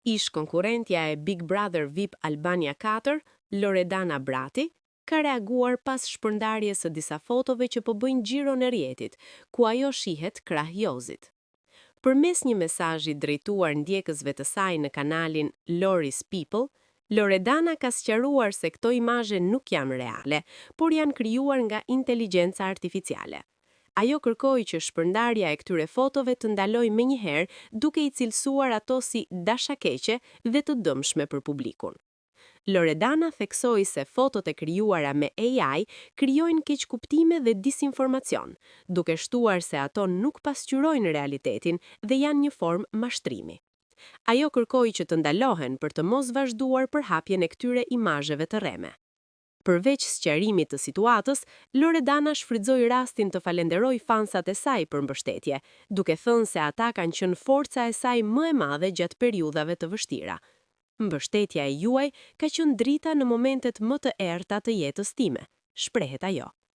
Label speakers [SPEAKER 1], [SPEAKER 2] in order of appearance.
[SPEAKER 1] Ish-konkurrentja e Big Brother VIP Albania 4, Loredana Brati, ka reaguar pas shpërndarjes së disa fotove që po bëjnë xhiron e rrjetit, ku ajo shihet krah Jozit. Përmes një mesazhi drejtuar ndjekësve të saj në kanalin Lori's People, Loredana ka sqaruar se këto imazhe nuk janë reale, por janë krijuar nga inteligjenca artificiale. Ajo kërkoi që shpërndarja e këtyre fotove të ndalojë menjëherë, duke i cilësuar ato si dashakeqe dhe të dëmshme për publikun. Loredana theksoi se fotot e krijuara me AI krijojnë keqkuptime dhe disinformacion, duke shtuar se ato nuk pasqyrojnë realitetin dhe janë një formë mashtrimi. Ajo kërkoi që të ndalohen për të mos vazhduar përhapjen e këtyre imazheve të rreme. Përveç sqarimit të situatës, Loredana shfrytëzoi rastin të falenderojë fansat e saj për mbështetje, duke thënë se ata kanë qenë forca e saj më e madhe gjatë periudhave të vështira. Mbështetja e juaj ka qenë drita në momentet më të errëta të jetës time, shprehet ajo.